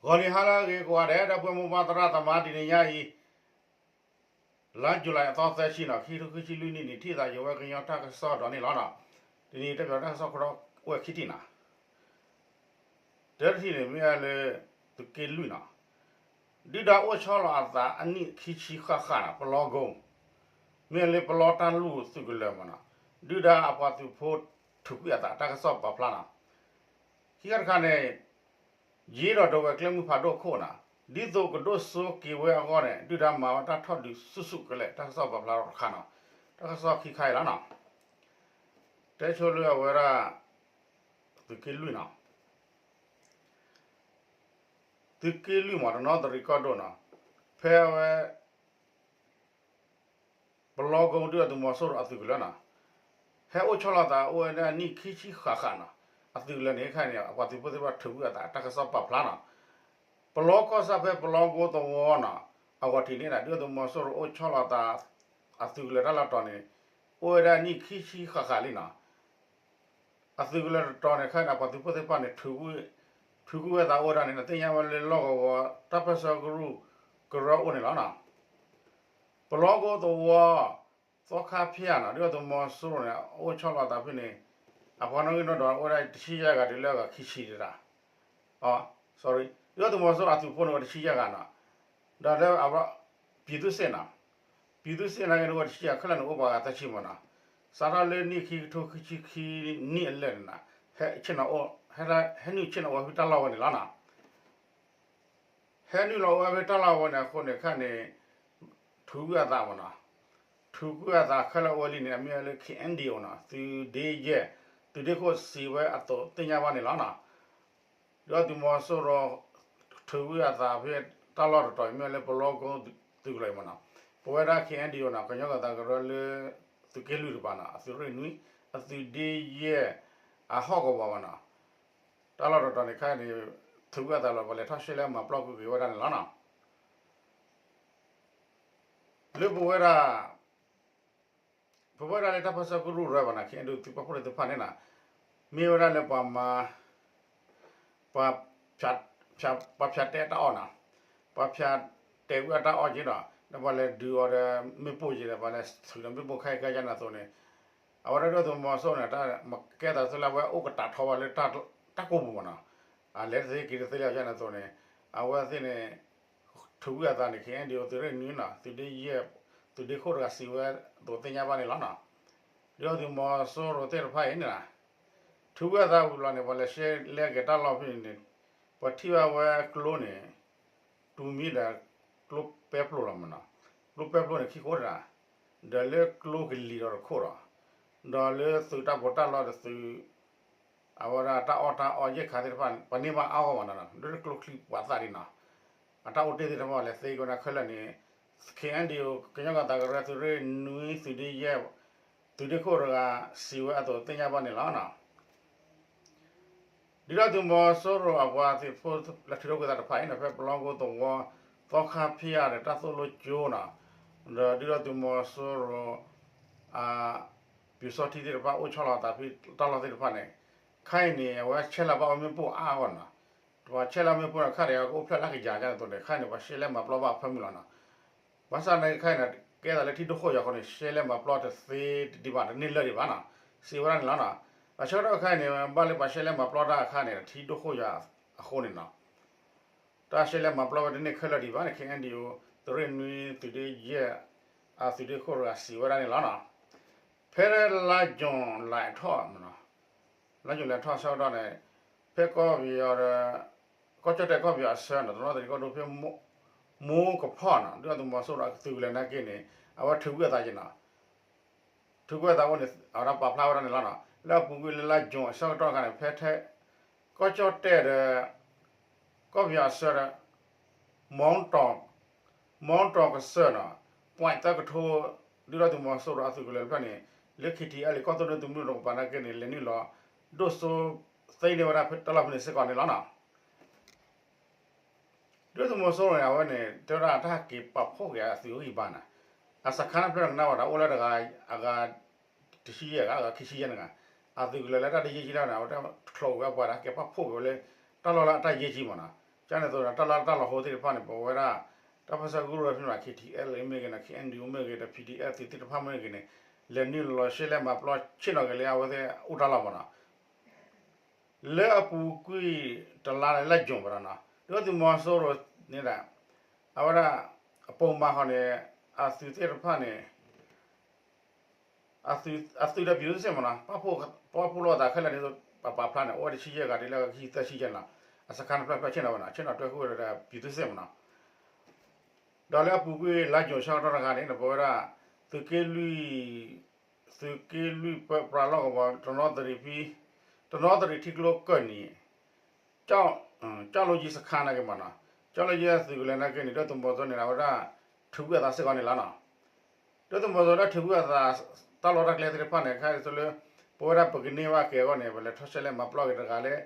ဂီၤနံၤဟါလၢအဂ့ၤကိးဂၤဒဲး ဒီပုၢ်ဝဲၢ်မိၢ်ပၢ်သရၣ်သမါ တနံၤညါအံၤ လါယူၤလံအသီသၢဆံနီၤ ခံထိခံဆံလွံၢ်နံၣ်န့ၣ် ထံၣ်သးယဝဲကညီတၢ်ကစီၣ်ဒီးန့ၣ်လီၤနီၤ. တနံၤတဲပၠးတၢ်ကစီၣ်ခိၣ်ဒီးအိၣ်ဝဲခံထံၣ်နီၤ. တထံၣ်န့ၣ်မ့ၢ်ဝဲလၢ သုးက့လွံၢ်နီၤ, ဒုၣ်ဒါအိၣ်ဆီလီၤအသးအနံၣ်ခံဆံဃၣ်ဃၣ်နီၤ ပလီကိ, မ့ၢ်လၢပလီတၢ်လူၢ်သုးကလၢၤမးနီၤ, ဒုၣ်ဒါအပှၤသုးဖိထုးကွံာ်အသးတၢ်ကစီၣ်ပာ်ဖျါနီၤ. ခံခါတခါန့ၣ် ယ့ဒီးဒဝဲၢ်ကျဲမုၢ်ဖးဒိၣ်ခိၣ်နီၤ, ဒ်သိးကဒိၣ်စိက့ၤဝဲအဂီၢ်န့ၣ် ဒုၣ်ဒါမၤဝဲတၢ်ထီၣ်ဒုးဆူၣ်ဆူၣ်ကလဲာ် တၢ်ကစီၣ်ပာ်ဖျါထီၣ်တခါနီၤ. တၢ်ကစီၣ်ခံခါအံၤလီၤနီၤ. တဲဆိလၢအဝဲဒၣ် သုးက့လွံၢ်နီၤ, သုးက့လွံၢ်မး တနီသရံၣ်ကီၢ်ဒိၣ်နီၤ, ဖဲအဝဲ ပလီကိဒုၣ်ဒါသုးမီၤစိရိၤအသုးကလၢၤနီၤ, ဟဲအိၣ်ဆီလီၤသးအိၣ်ဝဲဒၣ်နံၣ်ခံဆံဃၣ်ဃၣ်နီၤ, အသုးကလၢၤန့ၣ်ခဲအံၤန့ၣ် အပှၤသုးဖိသ့ၣ်တဖၣ်ထုးကွံာ်အသးတၢ်ကစီၣ်ပာ်ဖျါနီၤ. ပလီကီၢ်ဆၣ်ဖဲပလီကိသဝီနီၤ, အဂီၢ်ထံးန့ၣ် ဒုၣ်ဒါသုးမီၤစိရိၤအိၣ်ဆီလီၤသး အသုးကလၢၤတၢ်လီၢ်တတီၤန့ၣ် အိၣ်ဝဲဒၣ်နံၣ်ခံဆံဃၣ်ဃၣ်လံနီၤ. အသုးကလၢၤတတီၤန့ၣ် ခဲအံၤန့ၣ် ပှၤသုးဖိသ့ၣ်တဖၣ်န့ၣ် ထုးကွံာ်ဝဲသးအိၣ်ဝဲဒၣ်န့ၣ် သ့ၣ်ညါဝဲလၢလီၢ်ကဝီၤ တၢ်ပၢၢ်ဆၢကရူၢ်ကရၢအိၣ်န့ၣ်လီၤနီၤ. ပလီကိသဝီ သီခါဖၠၣ်နီၤ ဒုၣ်ဒါသုးမီၤစိရိၤန့ၣ် အိၣ်ဆီလီၤသးဖဲန့ၣ် အပှၤနီၣ်ဂံၢ်နီၣ်ဒွးအိၣ်ဝဲဒၣ်တဆံယဲၢ်ဂၤတုၤလၢအဂၤခံဆံတဒၣ်, အ sorry ဒုၣ်ဒါသုးမီၤစိရိၤအသုးဖိန့ၣ်အိၣ်တဆံယဲၢ်ဂၤနီၤ, ဒီးလၢအ ပြည်သူ့စစ်နီၤ, ပြည်သူ့စစ်နာ်က့န့ၣ်အိၣ်တဆံယဲၢ် ခဲလၢာ်န့ၣ်အိၣ်ပှၤဂၤသၢဆံမးနီၤ, စးထီၣ်လၢနံၣ်ခံကထိခံဆံခံနံၣ်အလၢာ်န့ၣ်နီၤ, ဟဲဆ့ၣ်နီၤအိၣ် ဟဲနုာ်ဆ့ၣ်နီၤအိၣ်ဖဲတၢ်လီၢ်ဝဲန့ၣ်လီၤနီၤ. ဟဲနုာ်လီၤအိၣ်ဝဲဖဲတၢ်လီၢ်ဝဲန့ၣ်အဃိန့ၣ် ခဲအံၤန့ၣ် ထုးကွံာ်အသးမးနီၤ, ထုးကွံာ်အသးခဲလၢာ်အိၣ်ဝဲလံန့ၣ် အမ့ၢ်ဝဲလၢ ခ့ၣ်အဲၣ်ယူၣ်နီၤ သုးဒ့ယဲၢ် သုးဒ့ခိၣ်စံးဝဲအသိးသ့ၣ်ညါဘၣ်န့ၣ်လီၤနီၤ. ဒုၣ်ဒါသုးမီၤစိရိၤ ထုးကွံာ်အသးဖဲတၢ်လီၢ်တတီၤအံၤ မ့ၢ်ဝဲလၢပလီကိသုးကလၢၤအံၤမးနီၤ, ပဝဲဒၣ် ခ့ၣ်အဲၣ်ယူၣ်နီၤ ကညီကီၢ်သးကရၢလၢ သုးက့လွံၢ်တပၤနီၤ အသုးရ့ၣ်နွံ အသုးဒ့ယဲၢ် အဟီၣ်ကဝီၤမးနီၤ, တၢ်လီၢ်တတီၤန့ၣ်ခဲအံၤန့ၣ် ထုးကွံာ်အသးလီၤ ပှၤလဲၤထီၣ်ရှဲလဲမၤပျီကွံာ်က့ၤဝဲဒၣ်န့ၣ်လီၤနီၤ. လၢပဝဲဒၣ် ပဝဲဒၣ်လၢတၢ်ပၢၢ်ဆၢကရူၢ်ရဲၣ်ဘၣ်နီၤ ခ့ၣ်အဲၣ်ယူၣ်သုးပာ်ဖှိၣ်သ့ၣ်တဖၣ်န့ၣ်နီၤ, မ့ၢ်ဝဲဒၣ်လၢပှၤမၤ ပှၤ ပှၤဖၠးတဲတၢ်အီၣ်နီၤ, ပှၤဖၠးတဲာ်ကွံာ်အတၢ်အီၣ်က့ၤဒီး ဒီးပှၤလဲၤဒုးအီၤဒီးမ့ၣ်ပိၢ်က့ၤဒီး ပှၤလဲၤထုးဒီးမ့ၣ်ပိၢ်ခဲအံၤခဲအံၤန့ၣ်အသိးန့ၣ်, အဝဲဒၣ်ဒုၣ်ဒါသုးမီၤစိရိၤန့ၣ် တၢ်မၤကဲသးသုလၢအဝဲအိၣ်ကတၢၢ်ထီဝဲလၢတၢ်ကိၢ်ပူၤမးနီၤ, အလဲၤတသ့က့ၤတသ့လၢအီၤန့ၣ်အသိးန့ၣ်, အဝဲသ့ၣ်န့ၣ် ထုးကွံာ်အသးန့ၣ် ခ့ၣ်အဲၣ်ယူၣ်သုးရ့ၣ်နွံနီၤ သုးဒ့ယဲၢ် သုးဒ့ခိၣ်တဂၤစံးဝဲအသိးသ့ၣ်ညါဘၣ်န့ၣ်လီၤနီၤ. ဒုၣ်ဒါသုးမီၤစိရိၤသ့ၣ်တဖၣ်အံၤန့ၣ်နီၤ, ထုးကွံာ်အသးဝံၤလီၤန့ၣ် ပှၤလဲၤရှဲလဲက့ၤတၢ်လီၢ်ဖဲန့ၣ်န့ၣ်, ပှၤထံၣ်ဘၣ်ဝဲကျိန့ၣ် တူၤမံဒီး ကျိပဲပျိလီၤမးနီၤ, ကျိပဲပျိန့ၣ်ခံခိၣ်တဂၤ, ဒီးလၢကျိကလံၤဒီးတခိၣ်ဒီး, ဒီးလၢသုးတၢ်ပီးတၢ်လီဒီးသုး အဝဲဒၣ်တၢ်အီၣ်တၢ်အီယဲၢ်ခါသ့ၣ်တဖၣ် ပှၤန့ၢ်ဘၣ်အါဂီၢ်မးနီၤ လၢကျိချံပှၤသၣ်ဒံးနီၤ, အတၢ်အိၣ်တ့ၢ်သ့ၣ်တဖၣ်လဲၤသ့ကီးန့ၣ်ခဲလၢာ်န့ၣ်, ခ့ၣ်အဲၣ်ယူၣ် ကညီကီၢ်သးကရၢသုးရ့ၣ်နွံသုးဒ့ယဲၢ် သုးဒ့ခိၣ်တဂၤ စံးဝဲအသိးသ့ၣ်ညါဘၣ်န့ၣ်လီၤနီၤ. ဒုၣ်ဒါသုးမီၤစိရိၤအပှၤသုးဖိလၢထုးထီၣ်ကွံာ်သးတဖၣ်အံၤန့ၣ် ဖဲပလီၢ်ကိသဝီ သီခါဖံးယၣ်ဒီးတၢ်သိၣ်လိကၠိနီၤ, ဒီးဒုၣ်ဒါသုးမီၤစိရိၤ အ ပျူစောထီးသ့ၣ်တဖၣ်အိၣ်ဆီလီၤသးဖဲတၢ်လီၢ်သ့ၣ်တဖၣ်န့ၣ်, ခဲအံၤန့ၣ် အဝဲဆဲးလီၤဘၣ်ဝဲမ့ၣ်ပိၢ်အါအါဂီၢ်နီၤ, ပှၤဆဲးလီၤမ့ၣ်ပိၢ်န့ၣ် ခါဒီးကအိၣ်ဖျဲၣ်လၢကယၤဒ်န့ၣ်အသိးန့ၣ် ခဲအံၤန့ၣ် ပှၤရှဲလဲမၤပျီဘၣ်အဖၢမုၢ်လီၤနီၤ. ဘၣ်ဆၣ်န့ၣ်ခဲအံၤန့ၣ် ကဲသးလၢထံဒိၣ်ခိၣ်ယွၤအဃိန့ၣ် ရှဲလဲမၤပျီတသ့ဒံးဘၣ် တန့ၢ်လၢာ်ဒံးဘၣ်နီၤ, စံးဝဲဒၣ်န့ၣ်လီၤနီၤ. အဆၢကတီၢ်ခဲအံၤန့ၣ် ဘၣ်လၢပှၤရှဲလဲမၤပျီတၢ်အခါန့ၣ် ထံဒိၣ်ခိၣ်ယွၤအဃိန့ၣ်နီၤ တၢ်ရှဲလဲမၤပျီဝဲတန့ၢ်ခဲလၢာ်ဒံးဘၣ်န့ၣ် ခ့ၣ်အဲၣ်ယူၣ် သုးရ့ၣ်နွံ သုးဒ့ယဲၢ် အသုးဒ့ခိၣ်တဂၤစံးဝဲဒၣ်န့ၣ်လီၤနီၤ. ဖဲလါယူၤလံအထီၣ် လါယူၤလံအထီၣ်အဆၢကတီၢ်န့ၣ် ဖဲကီၢ်ပယီၤဒီး ကီၢ်ကၠီၣ်တဲၣ်ကီၢ်ပယီၤအဆၢနီၤ တနီသရံၣ်ကီၢ်ဒိၣ်ဖဲ မိၢ်ကဖီၣ်နီၤ ဒုၣ်ဒါသုးမီၤစိရိၤအသုးကလၢၤနာ်က့န့ၣ် အဝဲထုးကွံာ်အသးက့ၤနီၤ ထုးကွံာ်အသးအိၣ်န့ၣ် အဝဲဒၣ်ပာ်ဖျါဝဲဒၣ်န့ၣ်လီၤနီၤ. လၢအပူၤကွံာ်လၢလါယူၤအဆၢကတီၢ်အခါန့ၣ် ဖဲထဲ ကီၢ်ကၠီၣ်တဲၣ်ဒီး ကီၢ်ပယီၤအဆၢဒီး မီတီၢ် မီတီၢ်ကစၢၢ်နီၤ ပွဲးသၢကထိ ဒုၣ်ဒါသုးမီၤစိရိၤအသုးကလၢၤတဖျၢၣ်န့ၣ် လၢ ခ့ၣ်ထံၣ်အဲလ်အ့ ကီၢ်သူလ့ၤသုးမုၢ်ဒိၣ်တကပၤနာ်က့န့ၣ် လဲၤနုာ်လီၤ ဒိၣ်စိ သ့န့ၢ်ဝဲဒၣ်တၢ်လီၢ်ဖဲန့ၣ်စ့ၢ်ကီးန့ၣ်လီၤနီၤ. ဒုၣ်ဒါသုးမီၤစိရိၤန့ၣ် အဝဲန့ၣ် တဲဝဲဒၣ်တၢ်ဟဲက့ၤပာ်ဖှိၣ်က့ၤအသုးဂံၢ်ဘါန့ၣ် အစခါန့ၣ်ဖျၢၣ်န့ၣ်ကနၣ်ဝဲဒၣ်အိၣ်လၢတဂၤ အဂၤ တဆံယဲၢ်ဂၤ အဂၤခံဆံယဲၢ်န့ၣ်ဂၤ အသုးကလၢၤလၢတၢ်တယ့ၢ်ကံလီၤန့ၣ် အဝဲတၢ်ချိးဝဲပှၤဒီးဟဲက့ၤပာ်ဖှိၣ်က့ၤဝဲလၢ တၢ်လီၢ်လၢအတၢ်ယ့ၢ်ကံမးနီၤ. ကန့ၣ်သိးဒီး တၢ်လီၢ်တၢ်လီၢ်ဟိသ့ၣ်တဖၣ်န့ၣ် ပဝဲဒၣ် တၢ်ပၢဆှၢကရူၢ်ဖဲန့ၣ် ခ့ၣ်ထံၣ်အဲၣ်လ့ၣ်မ့ၢ်ဂ့ၤန့ၣ် ခ့ၣ်အဲၣ်ယူၣ်မ့ၢ်ဂ့ၤဒီး ပံၤဒံၣ်အဲၣ် သုးသ့ၣ်တဖၣ်မ့ၢ်ဂ့ၤန့ၣ် လဲၤနုာ်လီၤရှဲလဲၣ်မၤပျီဆ့ၣ်နီၤက့ၤလၢအဝဲသ့ၣ်အိၣ်တၢ်လီၢ်မးနီၤ လၢအပူၤကွံာ်တလါန့ၣ် လၢယိၤဘၣ်ဒီးနီၤ ဒုၣ်ဒါသုးမီၤစိရိၤန့ၣ်ဒီး အဝဲဒၣ် အပိာ်မၤဃီန့ၣ် အသုးသ့ၣ်တဖၣ်န့ၣ် အသုးဒီးပံၤသူးစ့ၣ်မးနီၤ ပာ်ဖှိၣ်လိာ်သးခဲလၢာ်န့ၣ် ပပာ်ဖျါန့ၣ် အိၣ်ဝဲတဆံယဲၢ်ဂၤဒ်လၢခံသၢဆံယဲၢ်နီၤ အစခါတဖျၢၣ်ဖျၢၣ်ဆ့ၣ်နီၤဝဲနီၤ ဆ့ၣ်နီၤတွဲဃုာ်ဝဲဒီးပံၤသူးစ့ၣ်မးနီၤ ဒီးလၢအပူၤကွံာ်လါယိၤဆၢကတီၢ်တဂၤန့ၣ် ပဝဲဒၣ် သုးက့လွံၢ် သုးက့လွံၢ်ပၢပြးလီၢ်ကဝီၤ တနီသရံၣ်ဖံ တနီသရံၣ်ထံကျိကၢၢ်နံၤ ကၠီၣ်လိယံၤစခါနာ်က့မးနီၤ ကၠီၣ်လိယံၤအသုးကလၢၤနာ်က့န့ၣ် ဒုၣ်ဒါသုးမီၤစိရိၤန့ၣ် အဝဲဒၣ် ထုးကွံာ်အသးစ့ၢ်ကီးန့ၣ်လီၤနီၤ ဒုၣ်ဒါသုးမီၤစိရိၤလၢထုးကွံာ်အသး တၢ်လီၢ်တၢ်ကျဲသ့ၣ်တဖၣ်န့ၣ် ခဲအံၤဒ်သိးလၢ ပဝဲဒၣ်ပကန့ၢ်ဘၣ်က့ၤအဂီၢ်န့ၣ် ပလဲၤထီၣ်ရှဲလဲၣ်မၤပျီက့ၤတဂၤလၢ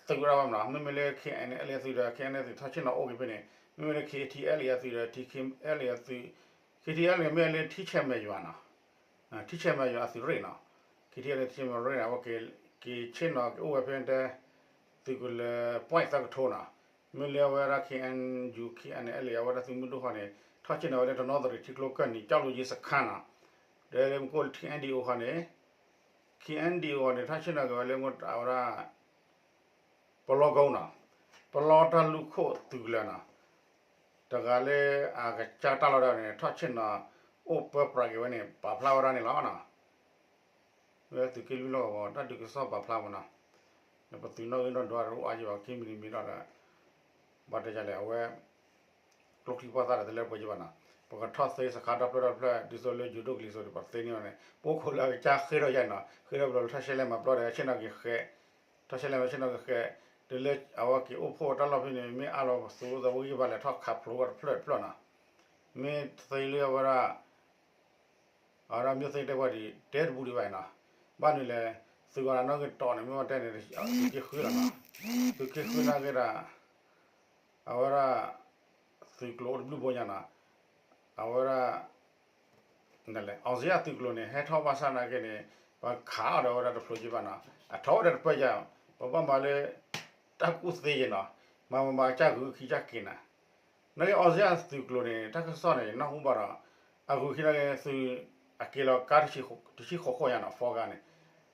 သုးဝဲဒၣ်ဘၣ်မးနီၤ မ့မ့ၢ်လၢ ခ့ၣ်အဲၣ်အဲၣ်လ့ၣ်အသုးဒီး ခ့ၣ်အဲၣ်အဲၣ်လ့ၣ်အသုးထီၣ်ဆ့ၣ်နီၤအိၣ်က့ၤဖဲန့ၣ် မ့မ့ၢ်လၢ ခ့ၣ်ထံၣ်အဲၣ်လ့ၣ်အသုးဒီး ထံၣ်ခ့ၣ်အဲၣ်လ့ၣ်အသုး ခ့ၣ်ထံၣ်အဲၣ်လ့ၣ်မ့ၢ်လၢထံဆဲးမဲာ်ယွၤနီၤ ထံဆဲးမဲာ်ယွၤအသုးရ့ၣ်နီၤ ခ့ၣ်ထံၣ်အဲၣ်လ့ၣ်ထံဆဲးမဲာ်ရ့ၣ်န့ၣ် အဝဲက့ၤဆ့ၣ်နီၤက့ၤအိၣ်ဝဲဖဲတဲ သုးကလၢၤ point သၢကထိနီၤ မ့ၢ်လၢအဝဲဒၣ် ခ့ၣ်အဲၣ်ယူၣ် ခ့ၣ်အဲၣ်အဲၣ်လ့ၣ် အဝဲဒၣ်သုးမုၢ်ဒိၣ်ဃီန့ၣ် ထီၣ်ဆ့ၣ်နီၤဝဲလၢတနီသရံၣ်ထံကျိကၢၢ်နံၤ ကၠီၣ်လိယံၤစခါနီၤ ဒီးလၢမူခိၣ် ခ့ၣ်အဲၣ်ယူၣ်ဃီန့ၣ် ခ့ၣ်အဲၣ်ယူၣ်ဃီန့ၣ် ထီၣ်ဆ့ၣ်နီၤက့ၤဝဲလၢမူဝဲဒၣ် ပလီကီနီၤ ပလီတၢ်လူၢ်ခိၣ်သုးကလၢၤနီၤ တဂၤလၢအကစၢ်တၢ်လီၢ်ဒၣ်န့ၣ် ထီၣ်ဆ့ၣ်နီၤ အိၣ်ပၢပြးက့ၤဝဲန့ၣ် ပာ်ဖျါဝဲဒၣ်န့ၣ်လီၤနီၤ ဝဲသုးက့လွံၢ်လီၢ်ကဝီၤ တၢ်ဒုးကစီၣ်ပာ်ဖျါမးနီၤ ပသုးနီၣ်ဂံၢ်နီၣ်ဒွးတအိၣ်အါယံၤဘၣ် ခံမံၤတမံၤဒီး ဘၣ်တဲယလဲၣ် အဝဲ ကျိချံပှၢ်သၣ်ဒီးတလၢပှဲၤယံၤဘၣ်နီၤ ပကထီၣ်သ့စခါဒီဖျၢၣ်ဒီဖျၢၣ် ဒ်သိးလၢယိၤဒိၣ်ကလံၤစိးဒီး ပှၤသ့န့ၢ်အီၤန့ၣ် ပအိၣ်ခိးလၢအကစၢ်ဃ့ထီၣ်ယါနီၤ ဃ့ထီၣ်ဘျီလၢထီၣ်ရှဲလဲၣ်မၤပျီဒီး ဆ့ၣ်နီၤက့ၤဃဲ ထီၣ်ရှဲလဲၣ်မ့ၢ်ဆ့ၣ်နီၤက့ၤဃဲ တုၤလၢအဝဲက့ၤအိၣ်ဖှိၣ်တၢ်လီၢ်ဖဲန့ၣ် မ့ၢ်အါလီၤပသူသးဝံၣ်က့ၤဘၣ်လဲၤထီၣ်ခးဖျိဝဲတဖျၢၣ်တဖျၢၣ်နီၤ မ့ၢ်သ့လၢအဝဲဒၣ် အဝဲဒၣ်မ့ၢ်သ့တဲဝဲဒၣ် တဲတဘူးဒံးဘၣ်နီၤ ဘၣ်နုၤလဲၣ် သုးဂီၤလၢနီၣ်ဂံၢ်တီၤန့ၣ် မ့ၢ်ဝဲတဲန့ၣ် သုးက့ဃုလီၤနီၤ သုးက့ဃုနာ်က့ဒၣ် အဝဲဒၣ် သုးကျိၤအိၣ်တဘျုးဘိညါနီၤ အဝဲဒၣ် နလဲၣ် အောင်ဇေယျသုးကျိၤန့ၣ် ဟဲထီၣ်ဘၣ်ဆၣ်နာ်က့န့ၣ် ပခးအီၤဒီးအဝဲဒၣ်တဖျိးက့ဘၣ်နီၤ အထီၣ်ဝဲဒၣ်တပၢၢ်ယါ ပဘၣ်မၤလၢ တၢ်ကူၣ်သ့ယဲနီၤ မၤမၤမၤကစၢ်ဂုၤခံကစၢ်က့ၤနၤ နာ်က့ အောင်ဇေယျသုးကျိၤန့ၣ် တၢ်ကစီၣ်န့ၣ် နၢ်ဟူဘၣ်ဒီး အဂုၤခံနာ်က့ သုးအက့ၤလီၤကါ တဆံဃိးခိၣ်ညါနီၤ four ကါန့ၣ်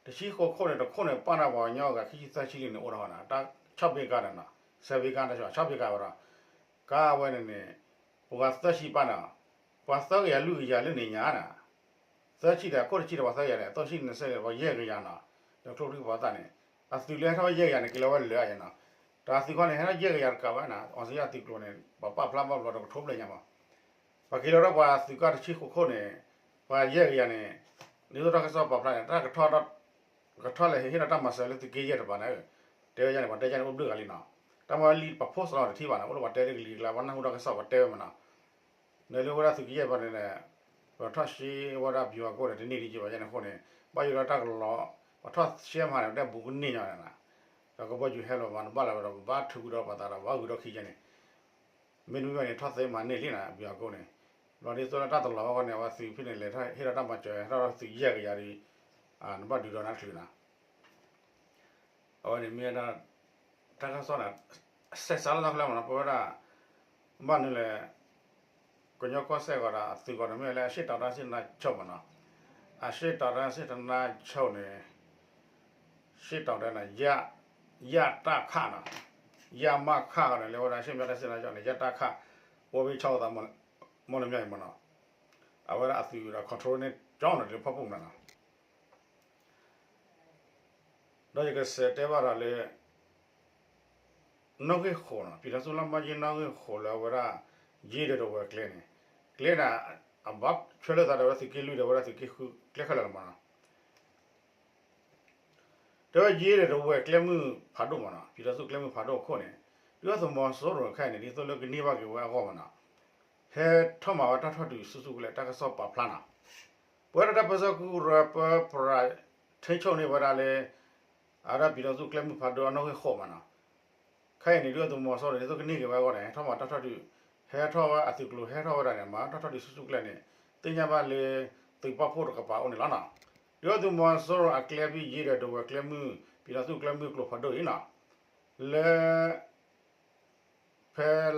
တဆံဃိးခိၣ်န့ၣ် တခိၣ်န့ၣ် ပာ်နၤပှၤကညီဂၤ ခံဆံသၢဆံလံန့ၣ် အိၣ်ဒီးနီၤ တၢ်ဆီၣ်ဘ့ကါဒီးနီၤ service ကါတၢ်ဆီၣ်ဘ့ကါဝဲဒီး ကါဝဲန့ၣ်န့ၣ် ပှၤသၢဆံပာ်နၤ ပှၤသၢကယၤလွံၢ်ကယၤလၢန့ၣ်ညါနီၤ သၢဆံဒီး ခိၣ်တဆံဒီးပှၤသၢကယၤန့ၣ် သၢဆံန့ၣ်စဲဒီးပှၤယဲၢ်ကယၤနီၤ ဒီးကျိချံပှၤသၣ်န့ၣ် အသုးလၢဟဲထီၣ်ယဲၢ်ကယၤန့ၣ် က့ၤလီၤဝဲလၢာ်ယါနီၤ တၢ်သုးခီန့ၣ် ဟဲထီၣ်ယဲၢ်ကယၤတကးဘၣ်နီၤ အောင်ဇေယျသုးကျိၤန့ၣ် ပှၤပာ်ဖျါဘၣ်ဘျီဒီးကထိဘျဲၣ်ညါမး ပှၤက့ၤလီၤဒီးပှၤသုးကါတဆံဃိးခိၣ်န့ၣ် ပှၤယဲၢ်ကယၤန့ၣ် ဒ်သိးတၢ်ကစီၣ်ပာ်ဖျါန့ၣ် တၢ်ကထီၣ် ကထီၣ်လဲၤဟ့ၣ်ဒီးတၢ်မၤစၢၤလၢသုးက့ယဲၢ်တပၤန့ၣ် တဲဝဲယါန့ၣ် ပှၤတဲယါန့ၣ် အိၣ်ဘျုးဂၤလံနီၤ တၢ်မၤလံပဖိးစလီၤတထံၣ်ဘၣ်န့ၣ် အိၣ်လၢပှၤတဲလၢကလံၤကျါ ပှၤနၢ်ဟူတၢ်ကစီၣ်ပှၤတဲဝဲမးနီၤ နလၢဝဲဒၣ်သုးကယဲၢ်ပၤန့ၣ် ပထီၣ်ရှဲဝဲဒၣ်ပယီၤကီၢ်န့ၣ် တန့ၢ်ဒံးက့ဘၣ်ယါန့ၣ်အဃိန့ၣ် ဘၣ်ယိၣ်ဒီးတၢ်ကလီၤ ပထီၣ်ရှဲမးန့ၣ် ပတဲဘူးကန့ၢ်ညါန့ၣ်နီၤ ဒီးကဘီယူၤဟဲလီၤမး နဘၣ်လီၤဝဲဒီး ပဘၣ်ထုးကွံာ်ဒီးပသးဒီး ပဘၣ်ဂုၤထီၣ်ခံကဲန့ၣ် မ့တမ့ၢ်ဘၣ်န့ၣ် ထီၣ်သ့မၤန့ၢ်လံနီၤ ပယီၤကီၢ်န့ၣ် ဘျီဒ်သိးလၢတၢ်တလီၤဝဲဃီန့ၣ် အဝဲသုးဖဲန့ၣ်လဲၤထီၣ်ဟ့ၣ်ဒီးတၢ်မၤစၢၤ ဟဲထီၣ်ဒီးသုးယဲၢ်ကယၤဒီး နဘၣ်ဒုးဒီးနၢ်ချုးနီၤ အဝဲန့ၣ်မ့ၢ်ဝဲဒၣ် တၢ်ကစီၣ်န့ၣ် စဲးစးလၢတၢ်ဖဲလဲၣ်မးနီၤ ပဝဲဒၣ် ဘၣ်နုၤလဲၣ် ကညီကီၢ်စဲၣ်ဂီၤဒီးအသုးဂီၤန့ၣ် မ့ၢ်ဝဲလၢအရှေ့တောင်တိုင်းစစ်ဌာနချုပ်မးနီၤ အရှေ့တောင်တိုင်းစစ်ဌာနချုပ်န့ၣ် ရှေ့တောင်တိုင်းန့ၣ် ယတၢ်ခၣ်နီၤ ယမၣ်ခၣ်ဂီၤန့ၣ် လၢဝဲဒၣ်အရှေ့မြောက်တိုင်းစစ်ဌာနချုပ်န့ၣ် ယတၢ်ခၣ် အိၣ်ဘံၣ်ဆီၣ်သး မော်လမြိုင်မးနီၤ အဝဲဒၣ်အသုးဒီး control န့ၢ်ကၠီန့ၣ်လၢဖီပူၣ်မးနီၤ ဒီးယကစးတဲဘၣ်ဒီးလၢ နီၣ်ဂံၢ်ဃိးနီၤ ပြည်ထောင်စုလမ်းမကြီးနီၣ်ဂံၢ်ဃိးလၢအဝဲဒၣ် ယ့ၢ်ဒီးတဝဲၤကျဲန့ၣ် ကျဲန့ၣ် အဘၣ်ထွဲလိာ်သးဒီးဝဲဒၣ်သုးက့လွံၢ်ဒီးဝဲဒၣ်သုးက့ဃုကျဲခဲလၢာ်လီၤမးနီၤ တဲဝဲယ့ၢ်ဒီးတဝဲၤကျဲမုၢ်ဖးဒိၣ်မးနီၤ ပြည်ထောင်စုကျဲမုၢ်ဖးဒိၣ်အခိၣ်န့ၣ် ဒုၣ်ဒါသုးမီၤစိရိၤခဲအံၤန့ၣ် ဒ်သိးလၢကန့ၢ်ဘၣ်က့ၤဝဲအဂီၢ်မးနီၤ ဟဲထီၣ်မၤဝဲတၢ်ထီၣ်ဒုးဆူၣ်ဆူၣ်ကလဲာ် တၢ်ကစီၣ်ပာ်ဖျါနီၤ ပဝဲဒၣ်တၢ်ပၢဆှၢကရူၢ်ပၢပြး ထိန်းချုပ်န့ၢ်ဝဲဒၣ်လၢ အဝဲဒၣ် ပြည်ထောင်စုကျဲမုၢ်ဖးဒိၣ်အနီၣ်ဂံၢ်ဃိးမးနီၤ ခဲအံၤန့ၣ် ဒုၣ်ဒါသုးမီၤစိရိၤန့ၣ် ဒ်သိးကန့ၢ်က့ၤဝဲအဂီၢ်န့ၣ် ဟဲထီၣ်မၤတၢ်ထီၣ်ဒုး ဟဲထီၣ်ဝဲအသုးကျိၤ ဟဲထီၣ်ဝဲဒၣ်န့ၣ် မၤတၢ်ထီၣ်ဒုးဆူၣ်ဆူၣ်ကလဲာ်န့ၣ် သ့ၣ်ညါဘၣ်လၢ သုးပာ်ဖှိၣ်တကပၤအိၣ်န့ၣ်လီၤနီၤ ဒုၣ်ဒါသုးမီၤစိရိၤအကျဲဖဲယ့ၢ်ဒီးတဝဲၤကျဲမုၢ် ပြည်ထောင်စုကျဲမုၢ်ကျိၤဖးဒိၣ်အံၤနီၤ လၢ လၢ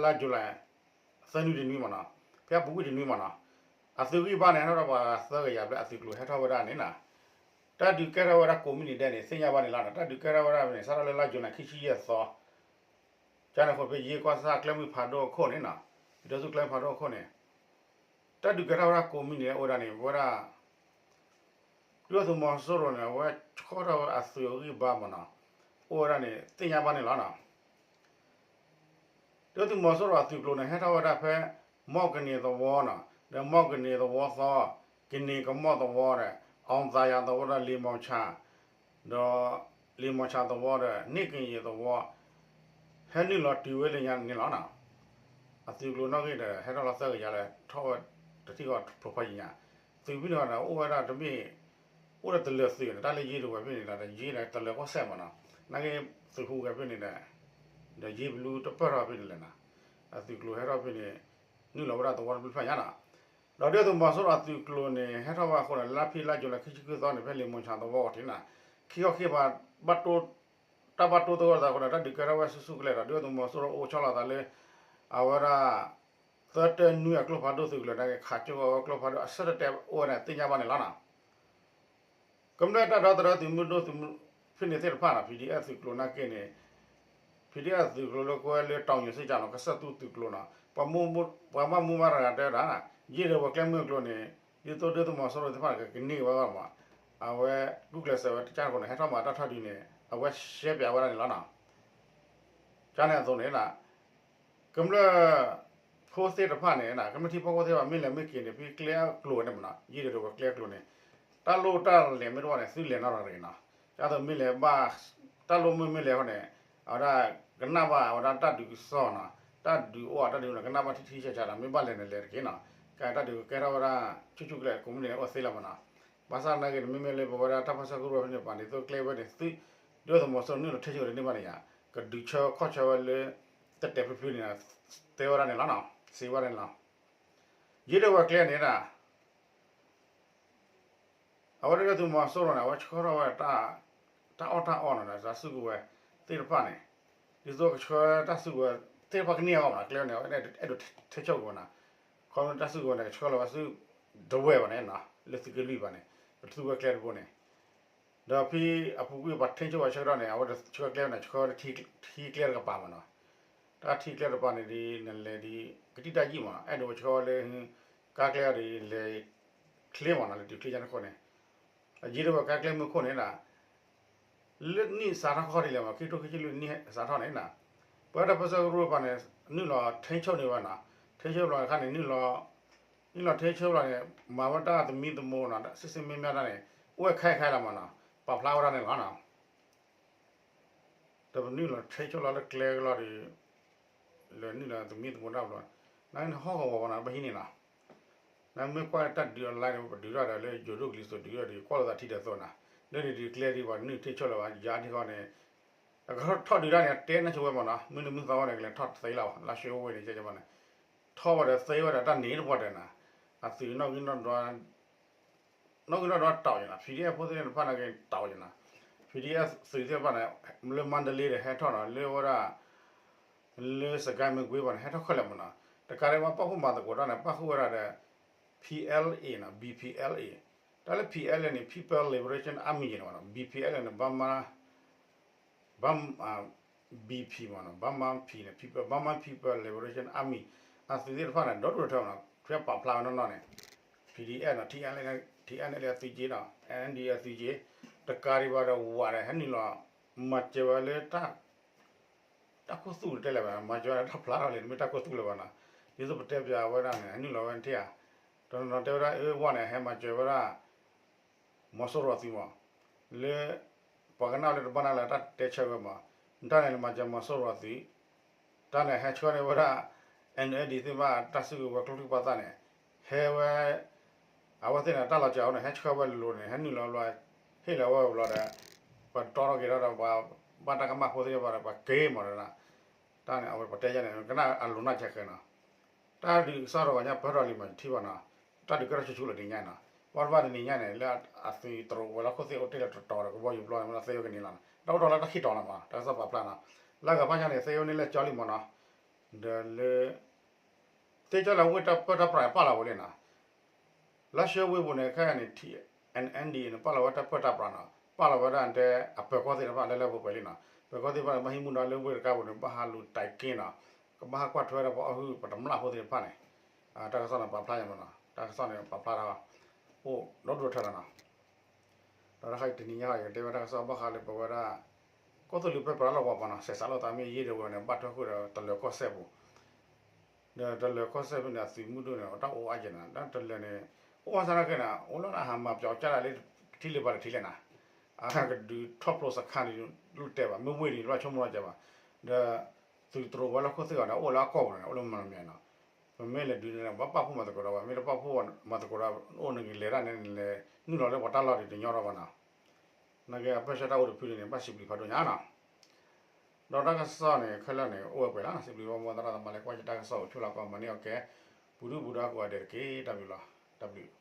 လါယူၤလံ သၢနွံတနွံမ့ၢ်နီၤ, ဖဲအပူၤကွံာ်တနွံမ့ၢ်နီၤ, အသုးဂံၢ်ဘါန့ၣ် ဟဲထီၣ်ပှၤသၢကယၤဘျဲၣ် အသုးကျိၤဟဲထီၣ်ဝဲဒၣ်န့ၣ်နီၤ, တၢ်ဒုးကဲထီၣ်ဝဲဒၣ်ကိးမုၢ်နံၤဒဲးန့ၣ် သ့ၣ်ညါဘၣ်န့ၣ်လီၤနီၤ. တၢ်ဒုးကဲထီၣ်ဝဲဒၣ်န့ၣ် စးထီၣ်လၢလါယူၤလံ ခံဆံယဲၢ်သီ ကန့ၣ်အဃိ ဖဲယ့ကီၢ်ဆၣ်ကျဲမုၢ်ဖးဒိၣ်အခိၣ်န့ၣ်နီၤ, ပတဲဆူကျဲမုၢ်ဖးဒိၣ်အခိၣ်န့ၣ် တၢ်ဒုးကဲထီၣ်ဝဲဒၣ်ကိးမုၢ်နံၤဒဲးအိၣ်ဝဲဒၣ်န့ၣ် ပဝဲဒၣ် ဒုၣ်ဒါသုးမီၤစိရိၤန့ၣ် အဝဲဆှၢထီၣ်ဝဲအသုးအဂံၢ်ဘါမ့ၢ်နီၤ, အိၣ်ဝဲဒၣ်န့ၣ် သ့ၣ်ညါဘၣ်န့ၣ်လီၤနီၤ. ဒုၣ်ဒါသုးမီၤစိရိၤအသုးကျိၤန့ၣ် ဟဲထီၣ်ဝဲဒၣ်ဖဲ မီၢ်ကနံၤသဝီနီၤ, ဒီးမီၢ်ကနံၤသဝီသီ, ကနံၤကမီၢ်သဝီဒီး အောင်သာယာသဝီဒီး လံာ်မီၤဆၣ်, ဒီးလံာ်မီၤဆၣ်သဝီဒီး န့ၣ်ကယံၤသဝီ ဟဲနုာ်လီၤတုၤဝဲလၢညါန့ၣ်လီၤနီၤ. အသုးကျိၤနီၣ်ဂံၢ်ဒီး ဟဲထီၣ်လီၤသၢကယၤလၢ ထီၣ်ဝဲတထံၣ်ဃီဖိဖီယံၤညါ, သုးဖဲန့ၣ်ဒီး အိၣ်ဝဲဒၣ်တမ့ၢ် အိၣ်ဒီးတလၢာ်သုးန့ၣ် တၢ်လၢယ့ဒိးဝဲဖဲန့ၣ်ဒီး ယ့ဒီးတလၢာ်ကီၢ်စဲၣ်မ့ၢ်နီၤ, နာ်က့သုးဟူးဂဲၤဖဲန့ၣ်ဒီး ဒီးယ့ဘလူတပၢၢ်ထီၣ်ဖဲန့ၣ်လဲၣ်နီၤ, အသုးကျိၤဟဲထီၣ်ဖဲန့ၣ် နုာ်လီၤဝဲဒၣ်သဝီတဘျုးဖျၢၣ်ညါနီၤ. ဒီးဒုၣ်ဒါသုးမီၤစိရိၤအသုးကျိၤန့ၣ် ဟဲထီၣ်ဝဲအဃိန့ၣ် လါဖံလါယူၤလံ ခံဆံဃုသီန့ၣ် ဖဲလံာ်မီၤဆၣ်သဝီအအိၣ်ထံးနီၤ, ခံခီခံကပၤ ဘၣ်တိၢ် တၢ်ဘၣ်တိၢ်သဂၢၢ်သးအဃိန့ၣ် တၢ်ဒုးကဲထီၣ်ဝဲဆူၣ်ဆူၣ်ကလဲာ်ဒီး ဒုၣ်ဒါသုးမီၤစိရိၤအိၣ်ဆီလီၤသးလၢ အဝဲဒၣ် သၢတၢနွံအကျိဖးဒိၣ်သုးကလၢၤနာ်က့ ခးကၠိကီၤဝဲကျိဖးဒိၣ်အဆၢတတဲာ်အိၣ်ဝဲဒၣ်သ့ၣ်ညါဘၣ်န့ၣ်လီၤနီၤ. ကမျၢၢ်တၢ်ဒီသဒၢသုးမုၢ်ဒိၣ်သုးမုၢ်ဖဲန့ၣ်သ့ၣ်တဖၣ်နီၤ ဖံးဒံးအဲၣ်သုးကျိၤနာ်က့န့ၣ် ဖံးဒံးအဲၣ်သုးကျိၤလၢကွဲလၢ တောင်ညိုစ့ၣ်ကၠၢ်နီၤ ကစၢၢ်သူသုးကျိၤနီၤ ပှၤမၤမူဘၣ်တဂၤတဲဝဲဒၣ် ယ့ဒီးပှၤကျဲမုၢ်ကျိၤန့ၣ် ဒ်သိးဒုၣ်ဒါသုးမီၤစိရိၤသ့ၣ်တဖၣ်န့ၣ် ကကန့ၢ်ဝဲဘၣ်မး အဝဲ ဂုာ်ကျဲးစၢးဝဲတကၢ်တခီန့ၣ် ဟဲထီၣ်မၤတၢ်ထီၣ်ဒုးန့ၣ် အဝဲရှဲပၠးဝဲဒၣ်န့ၣ်လီၤနီၤ. ကန့ၣ်အသိးန့ၣ် ကမျၢၢ်ဖိသ့ၣ်တဖၣ်န့ၣ် ကမျၢၢ်ထံဖိကီၢ်ဖိသ့ၣ်တဖၣ် မ့ၢ်လဲၤမ့ၢ်က့ၤန့ၣ် ဖဲကျဲအကျိၤန့ၣ်မနီၤ ယ့ဒီးပှၤကျဲအကျိၤန့ၣ် တၢ်လိၣ်တၢ်လဲၤမ့ၢ်တအိၣ်န့ၣ် သုလဲၤနီတဂၤတဂ့ၤနီၤ. ကသိးမ့ၢ်လဲၤဘၣ် တၢ်လိၣ်မ့ၢ်မ့ၢ်လဲၤအဃိန့ၣ် အဝဲဒၣ်ကနၣ်ဘၣ်အဝဲဒၣ်တၢ်ဒုးကစီၣ်နီၤ တၢ်ဒုးအိၣ်တၢ်ဒုးန့ၣ် ကနၣ်ဘၣ်ထံထံဆးဆးဒီး မ့ၢ်ဘၣ်လဲၤန့ၣ်လဲၤတက့ၢ်နီၤ. ကတၢ်ဒုးကကဲထီၣ်ဝဲဒၣ် ဆူၣ်ဆူၣ်ကလဲာ်ကိးမုၢ်နံၤန့ၣ် အိၣ်သ့လီၤမနီၤ. ဘၣ်ဆၣ်နာ်က့န့ၣ် မ့မ့ၢ်လၢပဝဲဒၣ်တၢ်ပၢဆှၢကရူၢ်ဖဲန့ၣ်ပၤန့ၣ် သိကျဲဝဲန့ၣ် သု ဒုၣ်ဒါသုးမီၤစိရိၤနုာ်လီၤထံၣ်ဆၢဝဲတန့ၢ်ဘၣ်န့ၣ်ယါ ကဒုးဆၢခီၣ်ဆၢဝဲလၢ တတဲာ်ဖျုးဖျုးန့ၣ် တဲဝဲဒၣ်န့ၣ်လီၤနီၤ စံးဝဲဒၣ်န့ၣ်လီၤ. ယ့ဒီးပှၤကျဲန့ၣ် အဝဲဒၣ်ဒုၣ်ဒါသုးမီၤစိရိၤန့ၣ် အဝဲဆှၢထီၣ်ဝဲ တၢ်အီၣ်တၢ်အီနီၤဒီး တၢ်စုကဝဲၤသ့ၣ်တဖၣ်န့ၣ် ဒ်သိးကဆှၢတၢ်စုကဝဲၤသ့ၣ်တဖၣ်ကန့ၢ်အဂီၢ်မနီၤ ကျဲန့ၣ် အဝဲအဲၣ်ဒိးထံၣ်ဆၢကဝဲၤနီၤ ခီဖျိတၢ်စုကဝဲၤန့ၣ် ကဆှၢလီၤဝဲဆူ ဒဝဲၢ်ဘၣ်န့ၣ်နီၤ လၢသုးက့လွံၢ်ဘၣ်န့ၣ် ပထူဝဲကျဲတဘိန့ၣ် ဒီးဖဲအပူၤကွံာ်ပှၤထံၣ်ဆၢဝဲဆၢကတီၢ်န့ၣ် အဝဲဆှၢကျဲန့ၣ် ဆှၢဝဲလၢထံကျဲတကပၤမနီၤ တၢ်ထံကျဲတကပၤန့ၣ်ဒ် နလဲၤဒ် ကတံၢ်တၢ်ယံာ်မနီၤ အဲၣ်ဒိးဝဲဆှၢဝဲလၢ ကါကျဲအီၤဒ် လဲၤ ချ့မနီၤ လဲၤတုၤချ့ညါတခိၣ်န့ၣ် အယ့ဒီးပှၤကါကျဲမုၢ်ခိၣ်န့ၣ် လၢနံၣ်စးထီၣ်ခီဒ်လဲၣ်မး ခံကထိခံဆံလွံၢ်နံၣ်စးထီၣ်န့ၣ် ပဝဲဒၣ်ပၢဆှၢကရူၢ်တဖၣ်န့ၣ် နုာ်လီၤထိန်းချုပ်န့ၢ်ဝဲနီၤ ထိန်းချုပ်ဘျီအခါန့ၣ် နုာ်လီၤထိန်းချုပ်ဘျီန့ၣ် မၤဝဲတၢ်သမံသမိးနီၤ စစ်စစ်မ့မ့ၢ်တၢ်န့ၣ် အိၣ်ဝဲခဲအံၤခဲအံၤလီၤမးနီၤ ပာ်ဖျါဝဲဒၣ်န့ၣ်လီၤနီၤ ဒီးပနုာ်လီၤထိန်းချုပ်လီၤလၢကျဲကလီၤဒီး လဲၤနုာ်လီၤသမံသမိးတၢ်ဘျီ နဟီၣ်ကဝီၤဝဲနီၤ ပဟံးန့ၣ်လီၤ နမ့ၢ်ကွၢ်တၢ်ဒုးအီၤလၢ်န့ၣ် ပဒုးထီၣ်ဒီးလၢယိၤဒိၣ်ကလံၤစိးဒုးထီၣ်ဒီး ကွၢ်လိာ်သးထံဒီးသိးနီၤ လၢန့ၣ်ဒုးကျဲဒ်ပှၤနုာ်ထိန်းချုပ်လီၤဘၣ် ယါထံဃီန့ၣ် အကထီၣ်ဒုးတၢ်န့ၣ် တဲနၢ်ဆိဝဲမးနီၤ မ့ၢ်နမ့ၢ်သီဝဲန့ၣ် ကလဲၤထီၣ်သ့လီၤဘၣ် လါၡဲဝ့ၢ်န့ၣ် ကဲမးန့ၣ် ထီၣ်ဝဲဒီးသ့ဝဲဒီးတၢ်န့ၣ်တပှၢ်ဒီးနီၤ အသုးနီၣ်ဂံၢ်နီၣ်ဒွး နီၣ်ဂံၢ်နီၣ်ဒွးတၢ်အီၤယနီၤ ဖံးဒံးအဲၣ်ဖိသ့ၣ်တဖၣ်နာ်က့တၢ်အီၤယနီၤ ဖံးဒံးအဲၣ်သုးသ့ၣ်တဖၣ်န့ၣ် လၢမါဒလ့ဒီးဟဲထီၣ်နီၤ လၢဝဲဒၣ် လၢစကဲမ့ၢ်ကွ့ဘၣ်န့ၣ် ဟဲထီၣ်ခဲလၢာ်မးနီၤ တကးဒံးဘၣ်ပာ်ဖှိၣ်မၤသကိးတၢ်န့ၣ် ပာ်ဃုာ်ဝဲဒၣ်ဒီး P L A နီၤ B P L A တၢ်လၢ P L A န့ၣ် People Liberation Army ယနီၤ B P L A န့ၣ် Burma B P မးနီၤ Burma P န့ၣ် People Burma People Liberation Army အသုးသ့ၣ်တဖၣ်န့ၣ် ဒီဒူၣ်ဒီထၢမးနီၤ ဖဲပာ်ဖျါဝဲနီၢ်နီၢ်န့ၣ် P D F နီၤ T N L A အသုးက့နီၤ N D F အသုးက့ တကးဒံးဘၣ်ဒီးဝးဒီး ဟဲနုာ်လီၤ မၤစၢၤဝဲလၢ တၢ်ခိၣ်သူၣ်တဲလဲၣ်ဘၣ် မၤစၢၤဝဲဒၣ်တၢ်ဖျါထီၣ်လံ တမ့ၢ်တၢ်ခိၣ်သူၣ်လၢၤဘၣ်နီၤ ဒ်သိးပတဲပၠးဝဲဒၣ်န့ၣ် ဟဲနုာ်လီၤဝဲထံၣ်ဧါ တနီၤနီၤတဲဝဲဒၣ် အၢ ဝဲန့ၣ် ဟဲမၤစၢၤဝဲဒၣ် မီၤစိရိၤအသုးမး လၢ ပှၤကနၣ်လၢတဘၣ်နၢ်လၢတၢ်တဲဆၢဝဲမး တၢ်န့ၣ်မၤစၢၤမီၤစိရိၤအသုး တၢ်န့ၣ်ဟဲဆှၢန့ၢ်ဝဲဒၣ် N L D သ့ၣ်တဖၣ်တၢ်စုကဝဲၤကျိချံမျိာ်သၣ်န့ၣ် ဟဲဝဲ အဝဲသ့ၣ်န့ၣ် တၢ်လီၤစှၤအဃိန့ၣ် ဟဲဆှၢဝဲလိၤလိၤန့ၣ် ဟဲနုာ်လီၤဘျီ ဟ့ၣ်လီၤဝဲဘျီဒီး ပတီၢ်ထီၣ်က့ၤထီၣ်ဒီး ပှၤဘၣ်တၢ်ကမၣ်ဖိသ့ၣ်တဖၣ်ဒီး ပှၤက့ၤမးဒီး တၢ်န့ၣ် အဝဲပတဲယါန့ၣ် ကနၣ်အလိၤနီၢ်ကဲခဲနီၤ တၢ်ဒုးကစီၣ်တဂီၤညါပၢၢ်ထီၣ်လံမး ယထံၣ်ဘၣ်နီၤ တၢ်ဒုးကဲထီၣ်ဆူၣ်ဆူၣ်လၢနံၤညါနီၤ ဘၣ်တဘၣ်တနံၤညါန့ၣ် လၢအသုးတရူးဝဲၤလီၢ်ခိၣ်သ့ၣ်အိၣ်တ့ၢ်လၢတတီၤဒီး ကဘီယူၤပျီန့ၣ် မ့ၢ်သ့ဝဲကန့ၣ်လီၤနီၤ တၢ်အိၣ်ထီၣ်လၢတၢ်ခံတီၤလီၤမး တၢ်ကစီၣ်ပာ်ဖျါနီၤ လၢအဂၤဖၣ်ညါန့ၣ် သ့ဝဲန့ၣ်လၢကၠီလံမးနီၤ ဒီးလၢ သ့ၣ်ကၠီလၢဝ့ၢ်တၢ်ပၢတၢ်ပြးန့ၣ် ပာ်လီၤဝဲလံနီၤ. လါၡဲဝ့ၢ်ပူၤန့ၣ် ခဲအံၤန့ၣ် T N N D A န့ၣ် ပာ်လီၤဝဲတၢ်ပၢတၢ်ပြးနီၤ, ပာ်လီၤဝဲဒၣ်တဲအပၢၤကီၢ်သ့ၣ်တဖၣ် လၢလၢပှဲၤပှဲၤလံနီၤ. ပၢၤကီၢ်သ့ၣ်တဖၣ်န့ၣ် ဘၣ်ဟံးမူဒါလၢဝ့ၢ်တကါပူၤန့ၣ် ဘၣ်ဟးလူၤတၢ်က့နီၤ, ကဘၣ်ဟးကွၢ်ထွဲဒီးပှၤအီၣ်ဟုၣ်ပတမျၢ်ဖိသ့ၣ်တဖၣ်န့ၣ်, တၢ်ကစီၣ်န့ၣ် ပာ်ဖျါညါမနီၤ, တၢ်ကစီၣ်န့ၣ် ပာ်ဖျါထီၣ် အိၣ်ဒီဒူၣ်ထၢလီၤနီၤ. ဒီးတခါအံၤတနံၤညါအံၤ ကတဲဝဲတၢ်ကစီၣ်ဘၣ်ဃးလၢပဝဲဒၣ် ကီၢ်သူလ့ၤပၢပြးလီၢ်ကဝီၤပူၤနီၤ, စဲးစးလိာ်သးမ့ၢ်ယ့ၢ်ဒၣ်ဝဲန့ၣ် ဘၣ်ထွဲဃုာ်ဒီးတလၢၤကီၢ်စဲၣ်ပူၤ, ဒီးတလၢၤကီၢ်စဲၣ်ဖဲန့ၣ် အသုးမုၢ်ဒိၣ်န့ၣ် အတၢ်အိၣ်အါယဲၢ်နီၤ, ဒီးတလၢၤန့ၣ် အိၣ်ဝဲစးထီၣ်က့ၤန့ၣ် အိၣ်လၢအဟးမၤပျီကၢ်ဒၣ်လၢထံလ့ၤပၤလၢထံလဲၣ်နီၤ, အကဒုးထီၣ်ဖျိစခါန့ၣ် လိၣ်တဲဘၣ်, မ့ၢ်ဝ့ၢ်န့ၣ် တဘၣ်ဆိကမိၣ်လီၤကဲဘၣ်, ဒီး သုးတြိၤဝဲလၢခိၣ်သ့ၣ်အီၤန့ၣ် အိၣ်လၢအကီၢ်ပူၤန့ၣ် အိၣ်လၢမၤလမံၤနီၤ, ပမ့ၢ်လဲၤဒုးန့ၣ် ဘၣ်ပာ်ဖှိၣ်မၤသကိးဒီးဝဲ, မ့ၢ်တပာ်ဖှိၣ်မၤသကိးဒီး အိၣ်နက့ၤလဲၤတၢ်န့ၣ် လဲၤနုာ်လီၤလၢပှၤတၢ်လီၢ်ဒ်တညီထီၣ်ဘၣ်နီၤ. နာ်က့အပၢၢ်ဆၢတၢ်အိၣ်တဖုန့ၣ်န့ၣ် ဘၣ်စံးဘျုးဖးဒိၣ်ညါနီၤ. ဒီးတၢ်ကစီၣ်န့ၣ် ခဲလၢာ်န့ၣ် အိၣ်ဝဲပှဲၤလီၤ, စံးဘျုးဘၣ်မိၢ်သရၣ်သမါလၢကွၢ်ယတၢ်ကစီၣ်အိၣ်ဆူၣ်လီၤကီး မၤန့ၢ်အီၣ်ကဲ ပူၤဒုၣ်ပူၤဒါကိးဂၤဒဲးတက့ၢ်. တၢ်ဘျုးလီၤ. တၢ်ဘျုး